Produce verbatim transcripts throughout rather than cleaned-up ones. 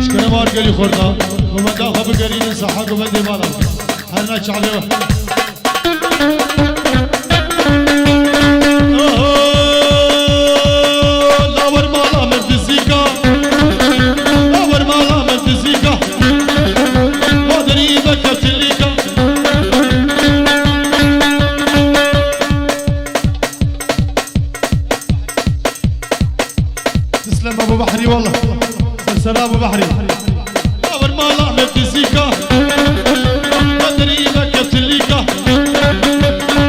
Ji kerema gelî xwe re, gomenda xwe bigerînin saha gomendê mala. Her ne çavê we. Lawer mala min dizîka. Lawer mala min dizîka. Maderî veke tilîka. Tislem Ebu Behrî walla. Sersera Ebu Behrî. Lawer mala me fizîka. Nadirî me keftilîka.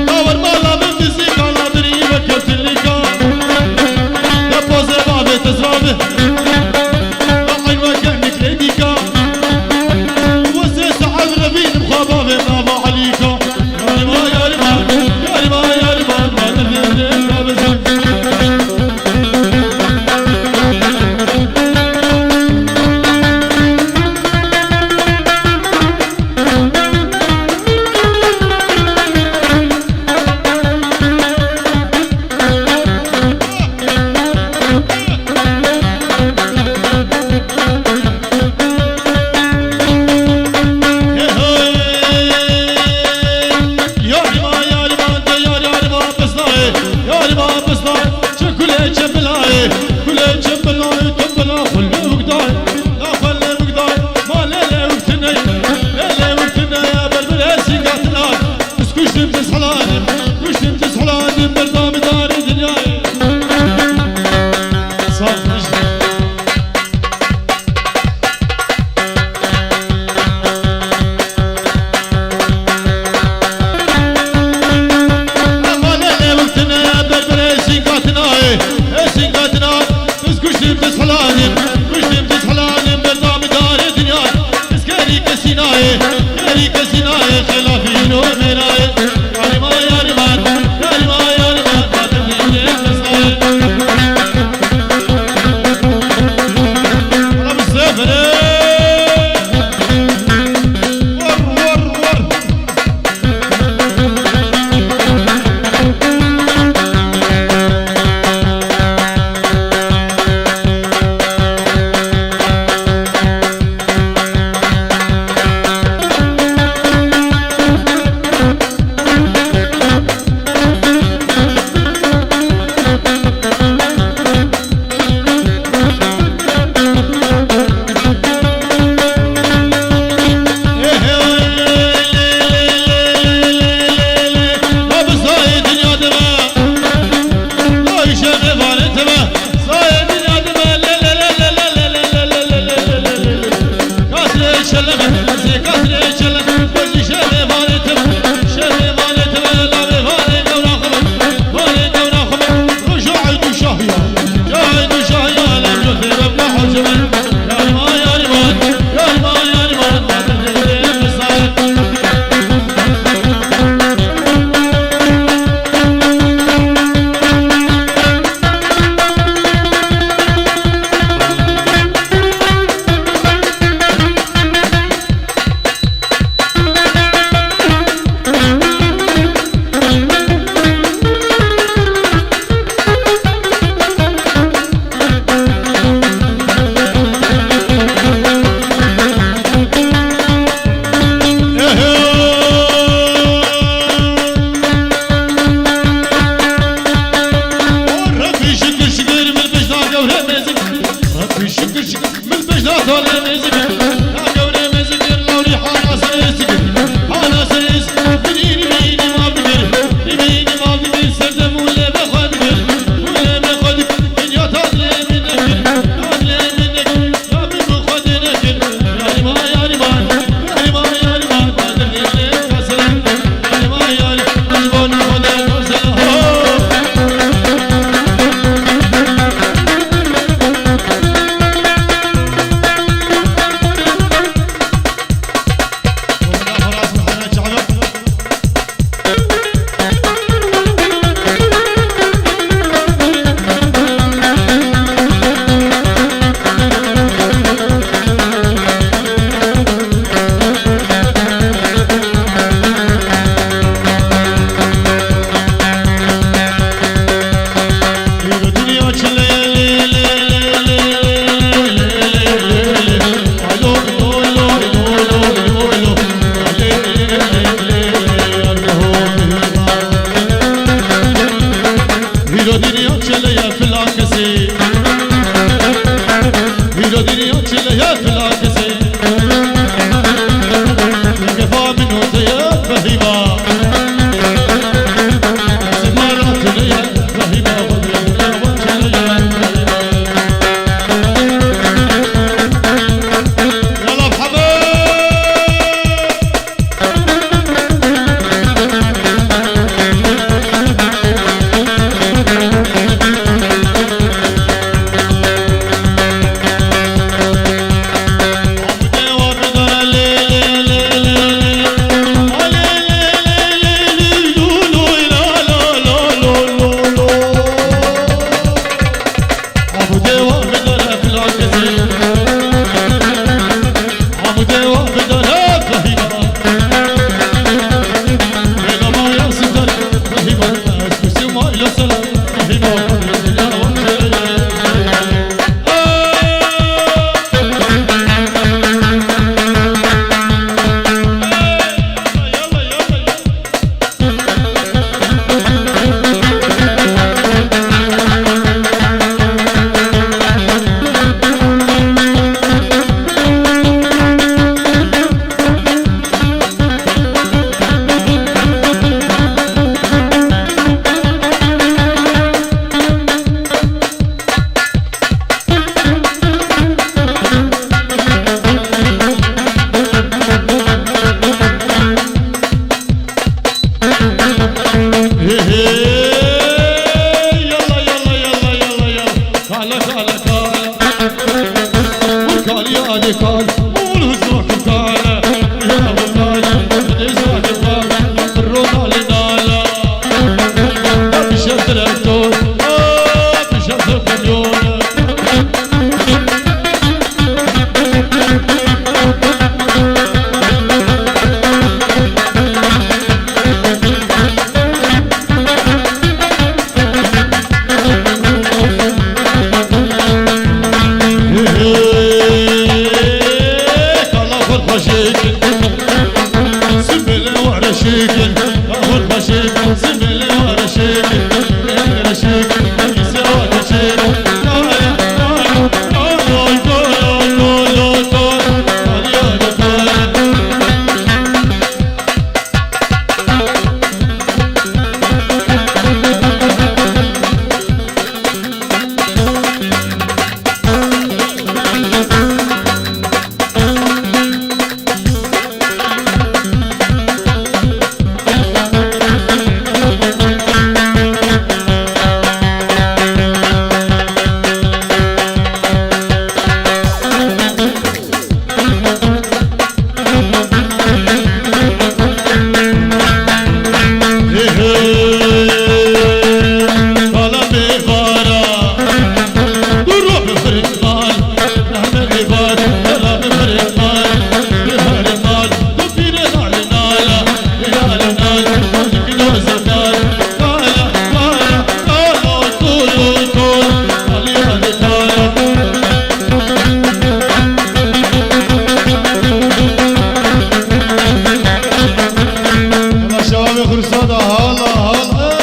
Lawer mala me fizîka, nadirî me keftilîka. Te poze bavê tezrave. Eyn weke mikrêdîka. Wesê saet revînim xwe bavê nava Elîka. Şevabê Xursa da hala hala.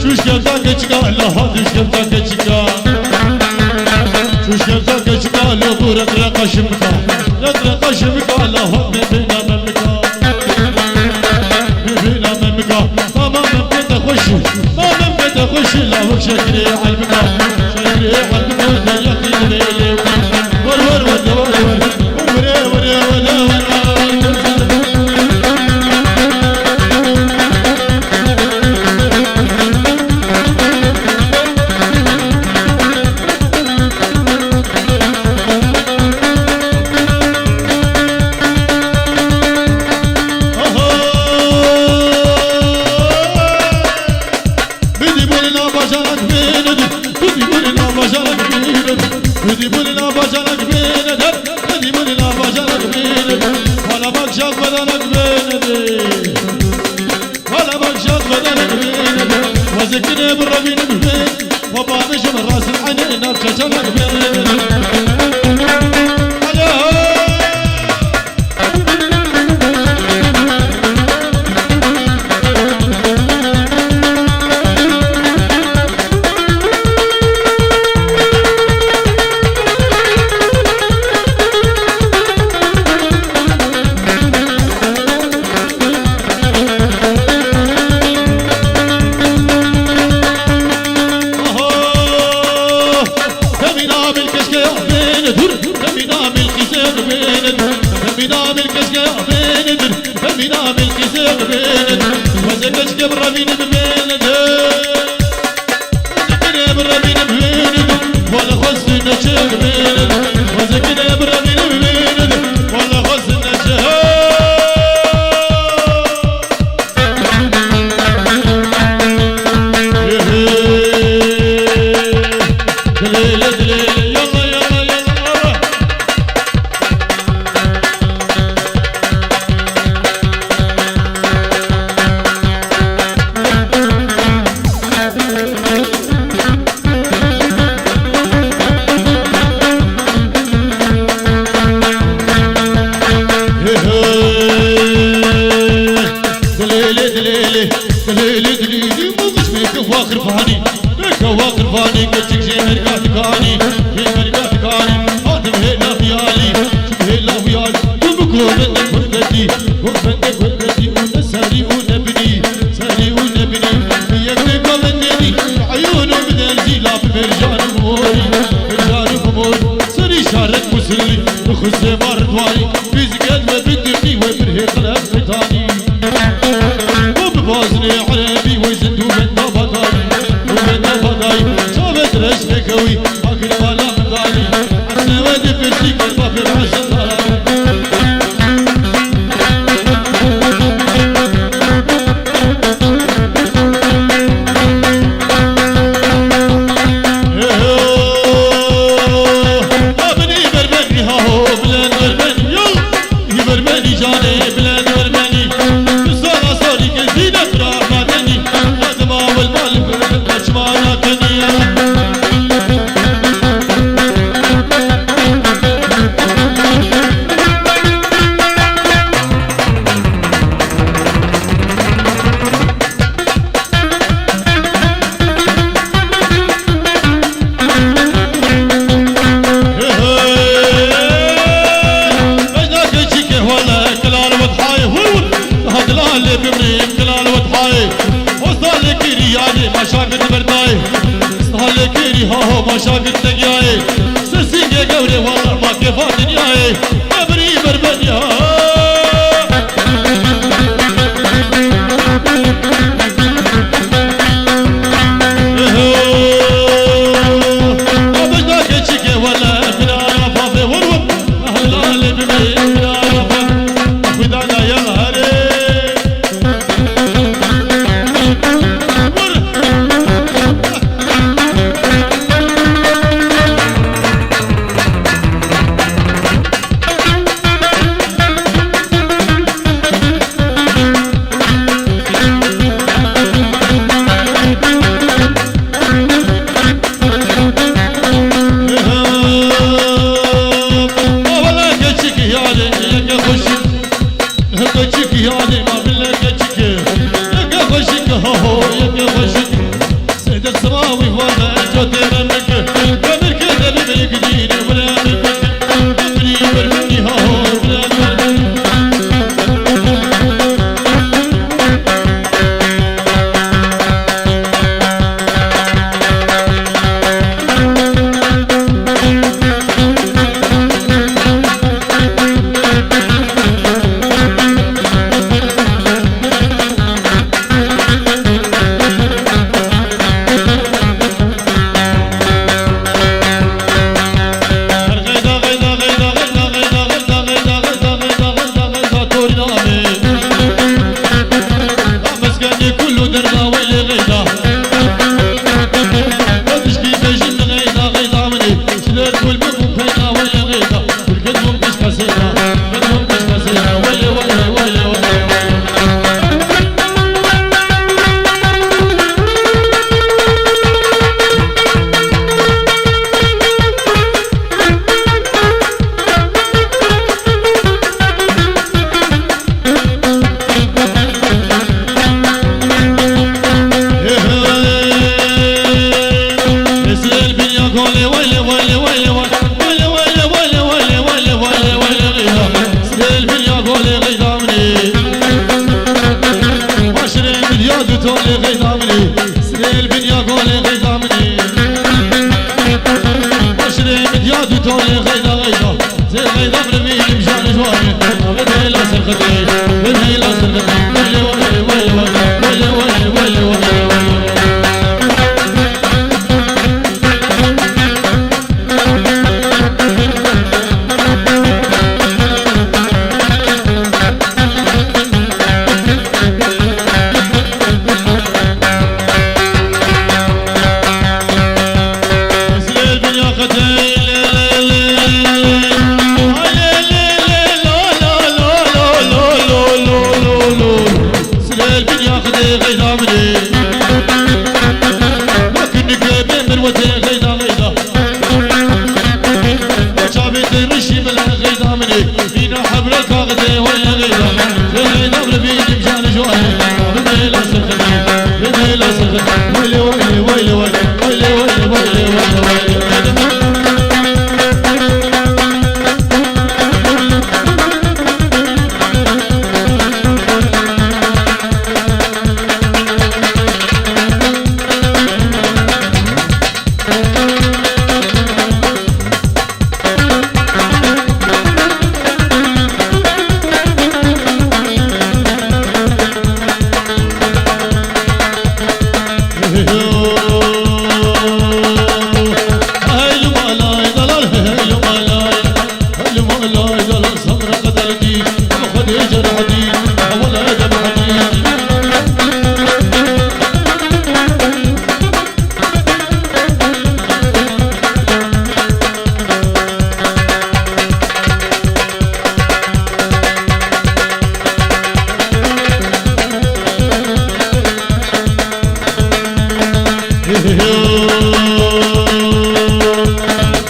Şuşkevta keçika, Allah'a düşkevta keçika. Şuşkevta keçika, lo bu retre kaşımka. Retre kaşımka, Allah'a bebina memika. Bebina memika. Mama memlekete hoş. Mama memlekete hoş. Lavuk şekri albika. Şekri albika. Vur, vur, vur, vur, vur. Vur, vur, vur, vur, vur. Dilêlê, dilêlê, dilêlê, dilêlê, bu kuşmê kewa qirvanî, kewa qirvanî, keçik jê merga dikanî, jê merga dikanî, hatim hê naviyalî, çim hê lawiyalî, tu bi gurbetê gurbetî, gurbetê gurbetî, û ne serî û ne binî, serî û ne binî, bi yek dê gavendênî, eyûn û bi derzî, la bi mercan û morî, mercan û mor, serî şaret musilî, bi xizê mar dwarî, Bizgel we bi dirnî we bir hê qelem fitanî. Û bi bazinê erebî we zindû benda badayî. Û benda badayî. Çavê dirêj nekewî. Agir bala min dayî. Esne we dipirsî, qelba pê meşin dayî.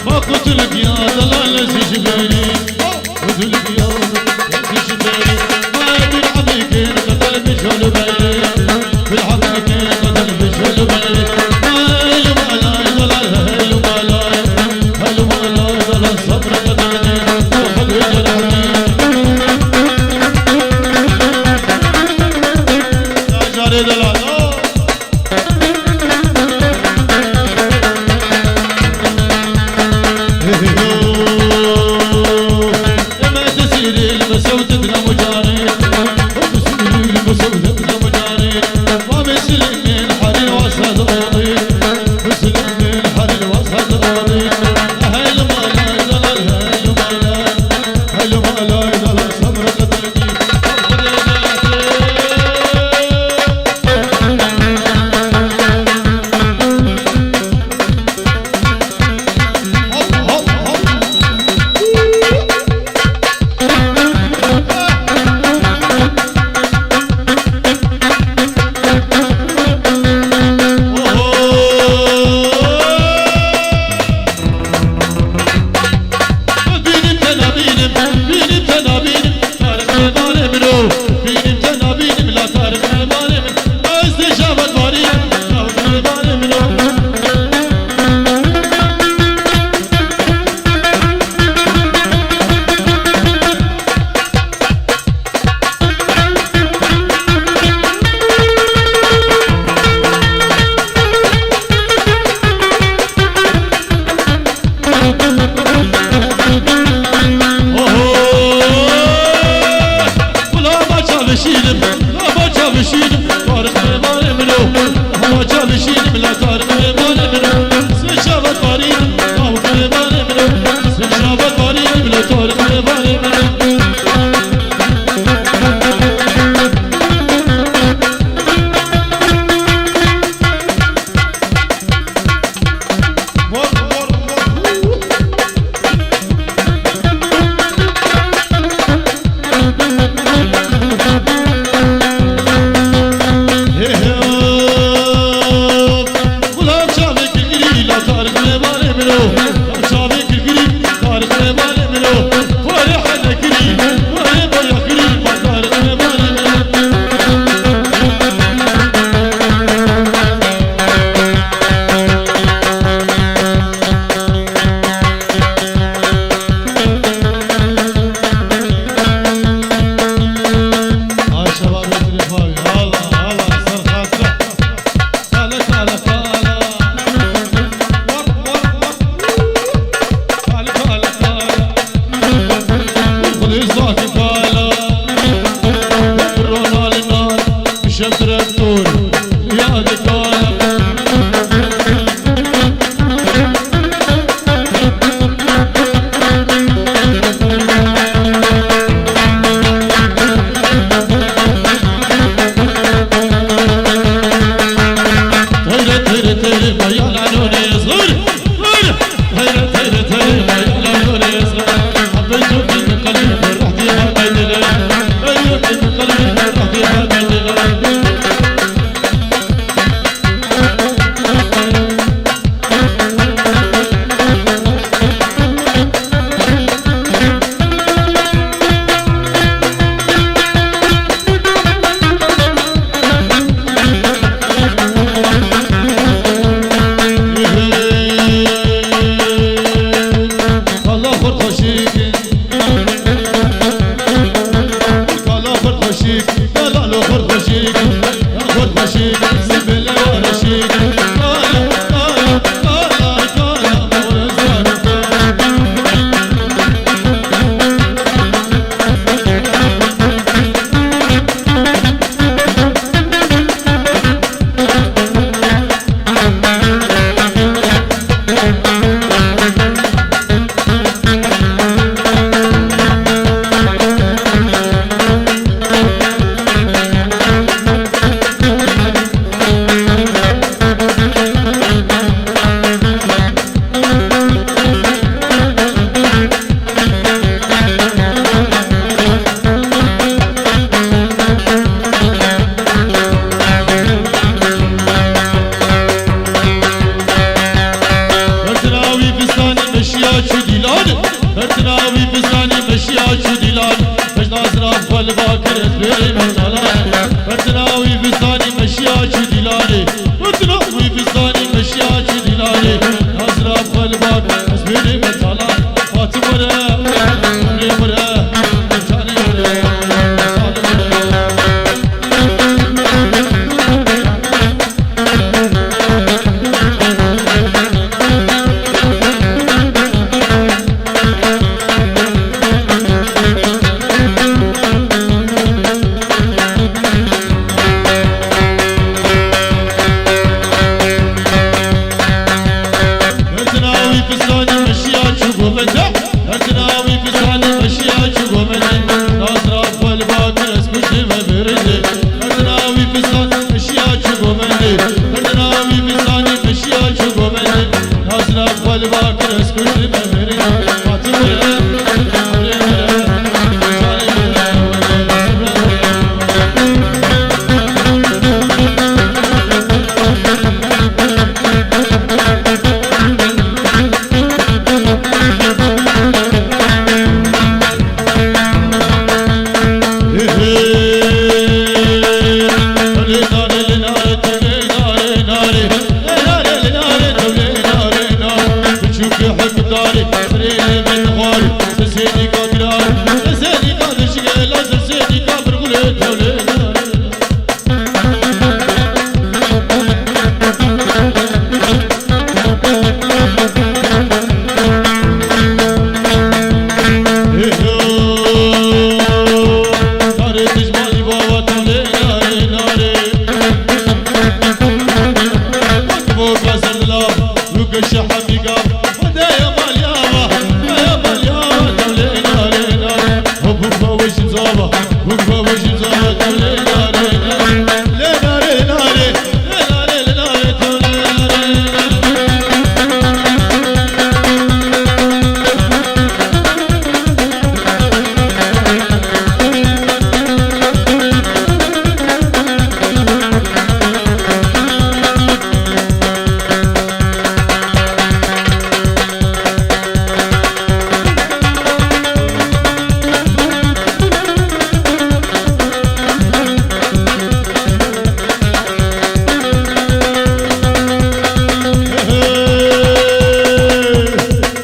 ما قلت لك يا ضلال زجباني، قلت لك يا زجباني، ما يدير عمي كان قتل بجول بالي، بالعمي كان قتل بجول بالي. هلو ما لا ضلال، هلو ما لا، هلو ما لا ضلال صبر قتلني، وخذ جرحني. يا جاري ضلال.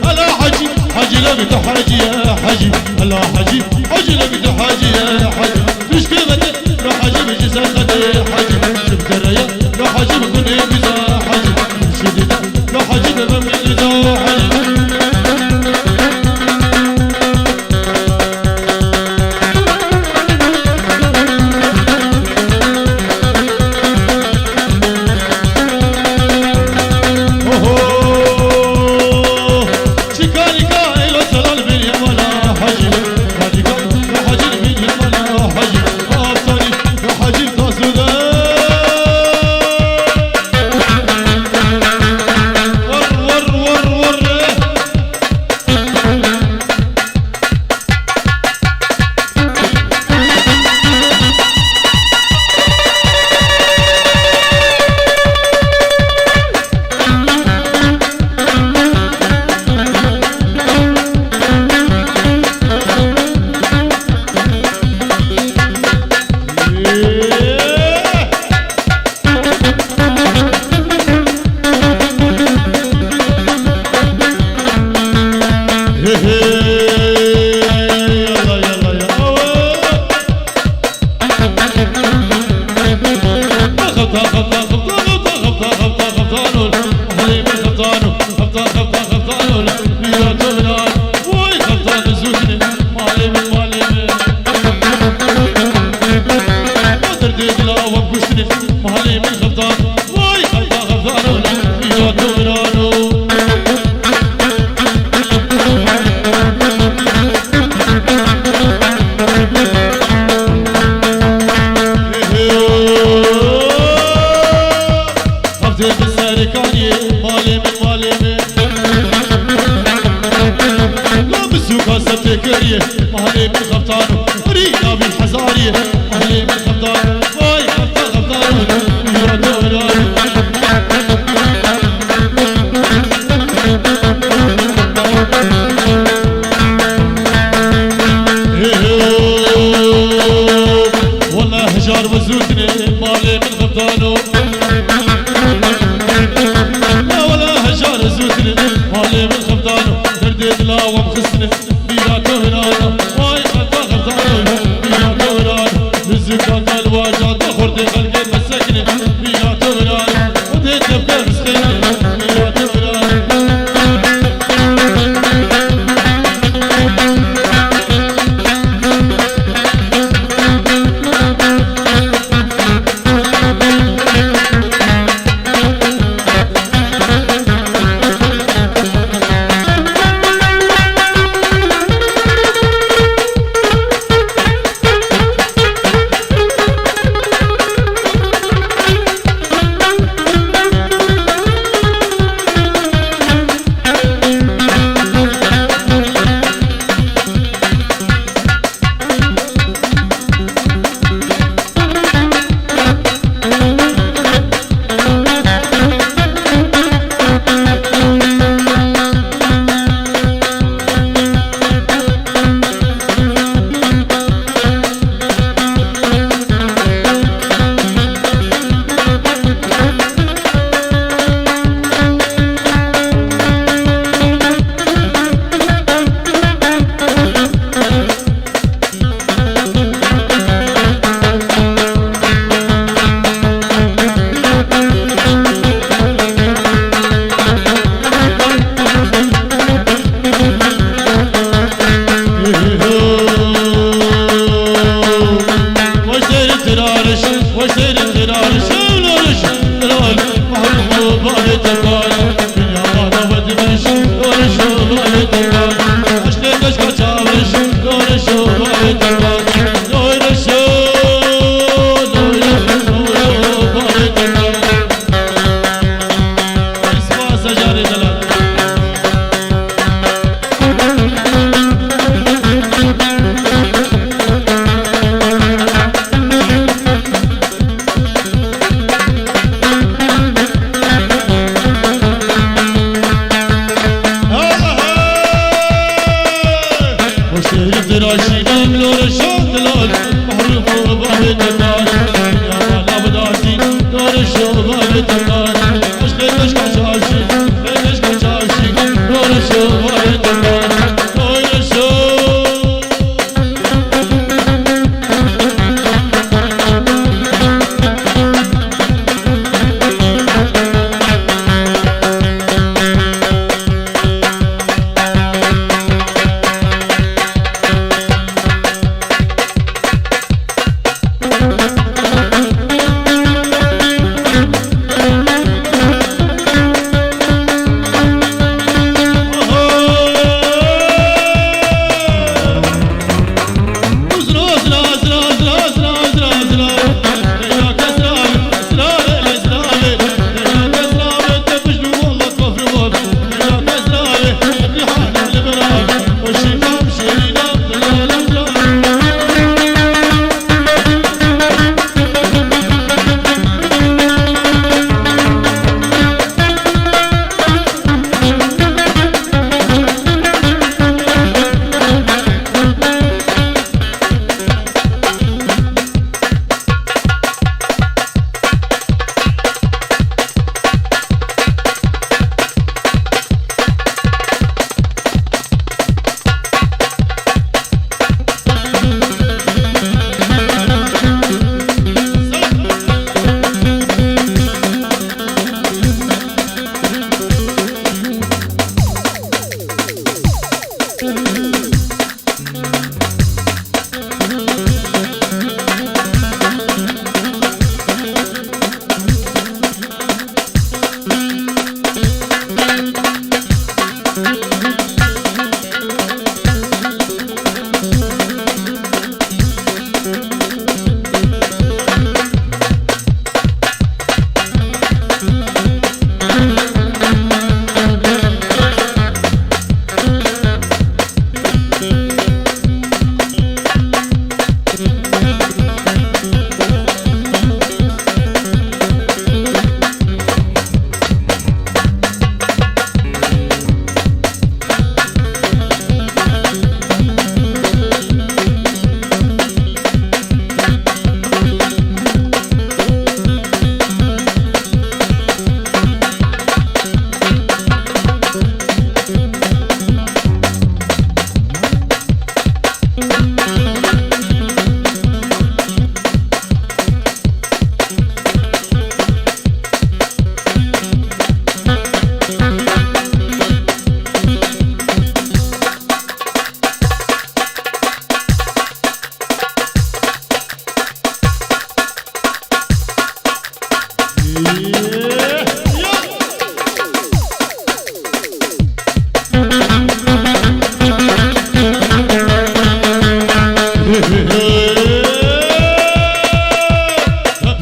هلا حجي، حجي لبيت حجي يا حجي، هلا حجي، حجي لبيت حجي يا حجي. مش كلمة، روح حجي بجي سخدي حجي. شفت الريا، روح حجي بكل بيزا حجي. مش جديدة، روح حجي بمن بيزا حجي. Hevdê bi serê kariyê, malê min, malê min. La bi sûka ser tê kiriye, malê min xeftano. Rî navî hezariyê, malê min xeftano. Vay xefta xeftano, ya dora. Wala hejar ve zûtine, malê min xeftano. La wala hejar zûtine, malê min xeftano. Derdê dila wem xistine, bîra to hirana. Vay xefta xeftano, bîra to hirana. Muzika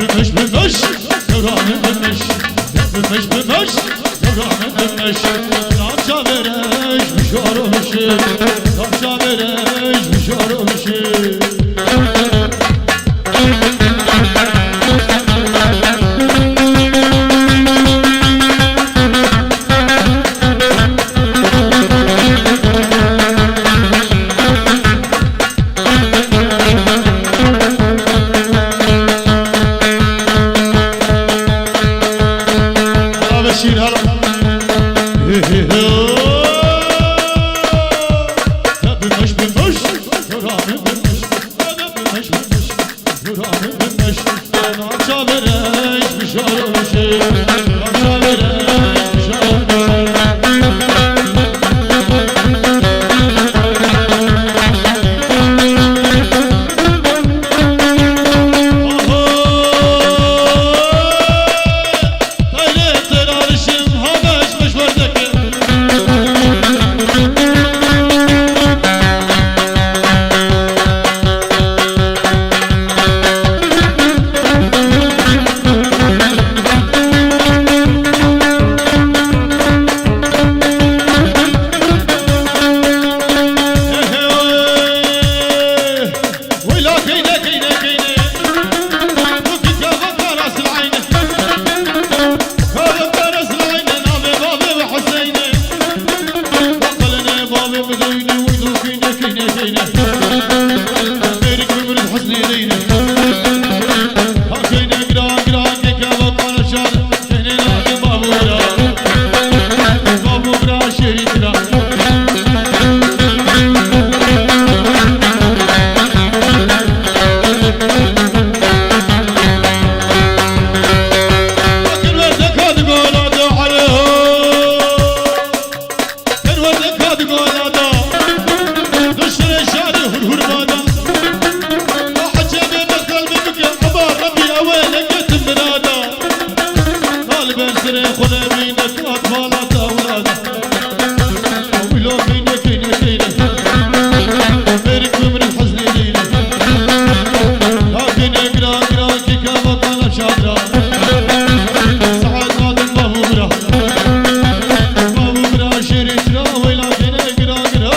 Bimş, bimş, dewranê bimş. Bimş, bimş, dewranê bimş. Namça verij, bişarolişi. Namça verij, bişarolişi. Hala şiir hala. He, he, he. Bimş, bimş, dewranê bimş. Bimş, bimş, dewranê bimş. Namça verij, bişarolişi. Namça verij, bişarolişi. Aho! Hayret, terarışım. Xwedê bîne kat vala tewlada. Wilo bîne keyne keyne. Mêrik bimrin heznê leyne. Hakine giran giran ki kava kana çadra. Saet nadin bahu bira. Bahu bira şêrî tira weyla kene giran giran.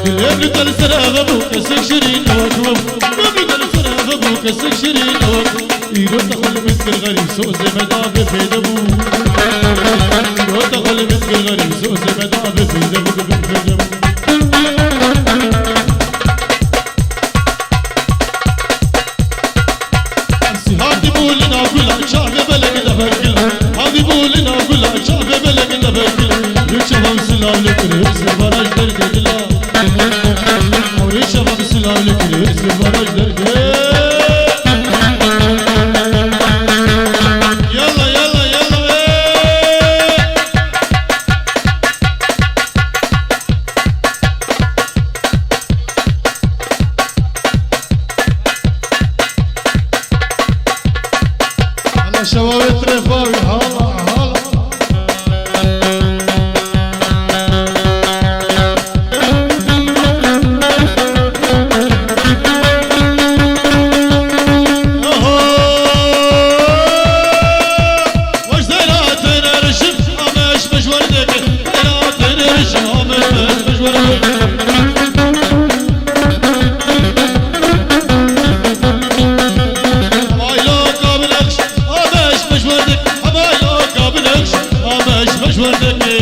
Dilê min te li ser eve bû, kesek şirîn ewek bû. Dilê min te li ser eve bû, kesek şirîn ewek bû. Îro te xwe li min kir xerîb, sozê me da bi fêde bû. Îro te xwe li min kir xerîb, sozê me da bi fêde bû, bi fêde bû. Sî hatî bû li nav gula, çavê belek de bergil. Hatî bû li nav gula, çavê belek de bergil. Rêçe van silav li kir, hêrsê baraj derdê dila. Rêçe van silav li kir, hêrsê baraj derdê. Yalla, yalla, yalla, ê! Hala şeva wê tirêfa wî, hala, hala. Oho! Weş zera têne rişim, ameş pişwerdeke. Zera têne rişim, ameş pişwerdeke. Havayla kabinekş, ameş pişwerdik. Havayla kabinekş, ameş pişwerdiki.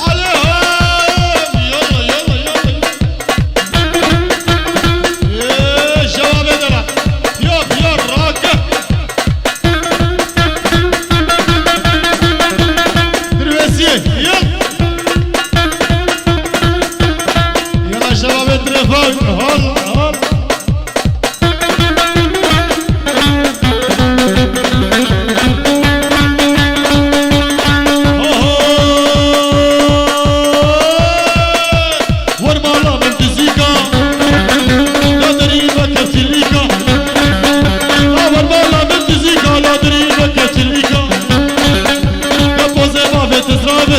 Aleyham! Yalla, yalla, yalla. Ee, şeva bê dera. Piya, piya, rake. Dirvesiyê, yalla. Yalla şeva bê tirêfa. Hal, hal. Wer mala min dizîka, la derî veke tilîka. A wer mala min dizîka, la derî veke tilîka. Ke pozê bavê tizra be,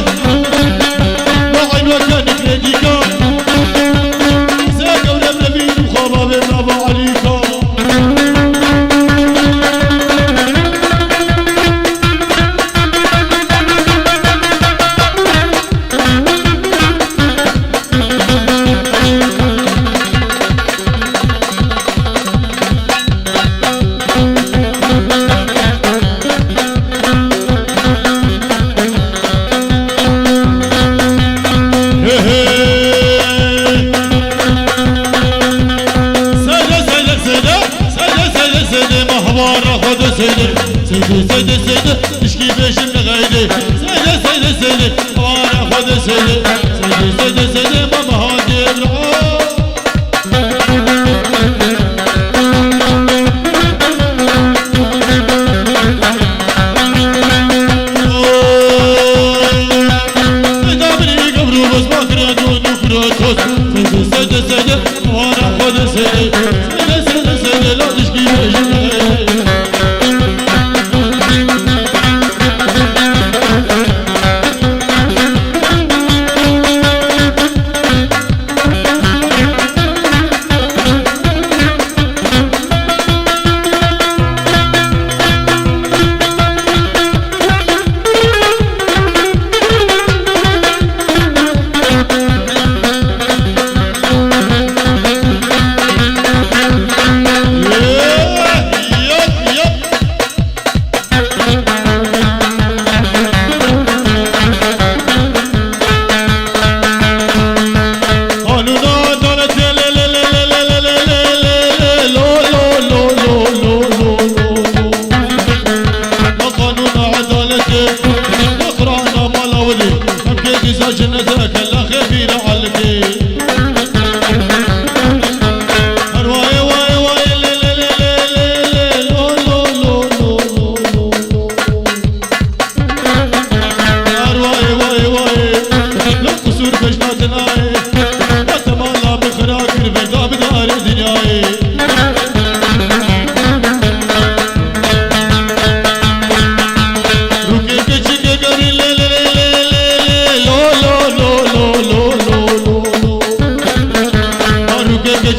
la eyn weke nikrê dîka. Zê gewre min vîn û xwe bavê nava Elîka. He he. Seyde, seyde, seyde. Seyde, seyde, seyde, mahvara xwe de seyde. Seyde, seyde, seyde, tişkî bêjim ne xeyde. Seyde, seyde, seyde, mahvara xwe de seyde. Seyde, seyde, seyde, mama hadi evra. Seyda biri gevru bas bakira donu kura kos. Seyde, seyde, seyde.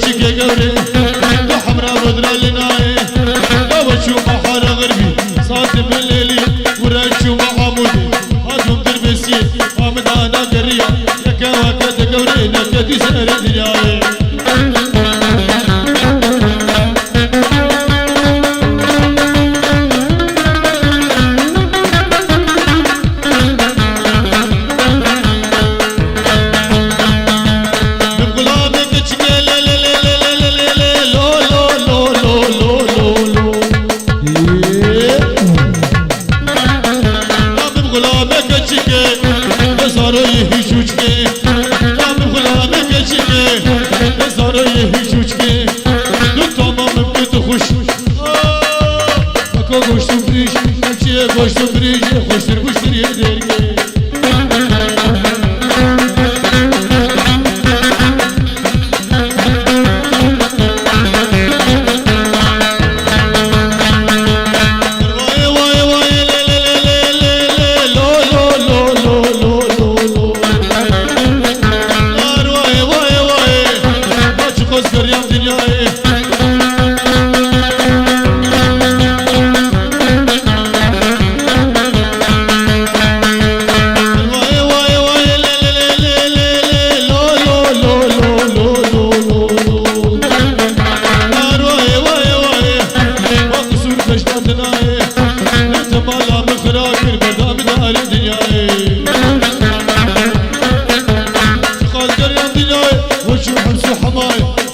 Çike gewre, da hemra bedra linayê. Da we çûma hara xirbî, satim lêlî, wira çûma amûdê. Hatum dirbêsiyê, amida na geriya. Yeke weke de gewre, neke dî serê dinyayê. Min gulamê keçikê lê lê lê lê lê lê lê lê lo lo lo lo lo lo lo. Ê. Ya min gulamê keçikê lê zaroyê hîç uçkê. Ya min gulamê keçikê lê zaroyê hîç uçkê. Tu tamam min tu xweş. Beko goştum brîj, çiye goştum brîj, xweştir goştir yê dergê.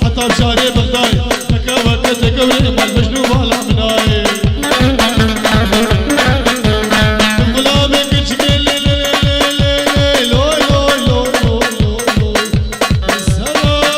Heta şarê Bexdayê, teke weke te gewrê, mal mecnû vala min ayê. Gulamê keçikê lê lê lê lê lê lê lê loy loy loy loy loy loy. Serok.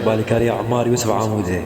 Balîkariya Emar Yusuf Amûdê.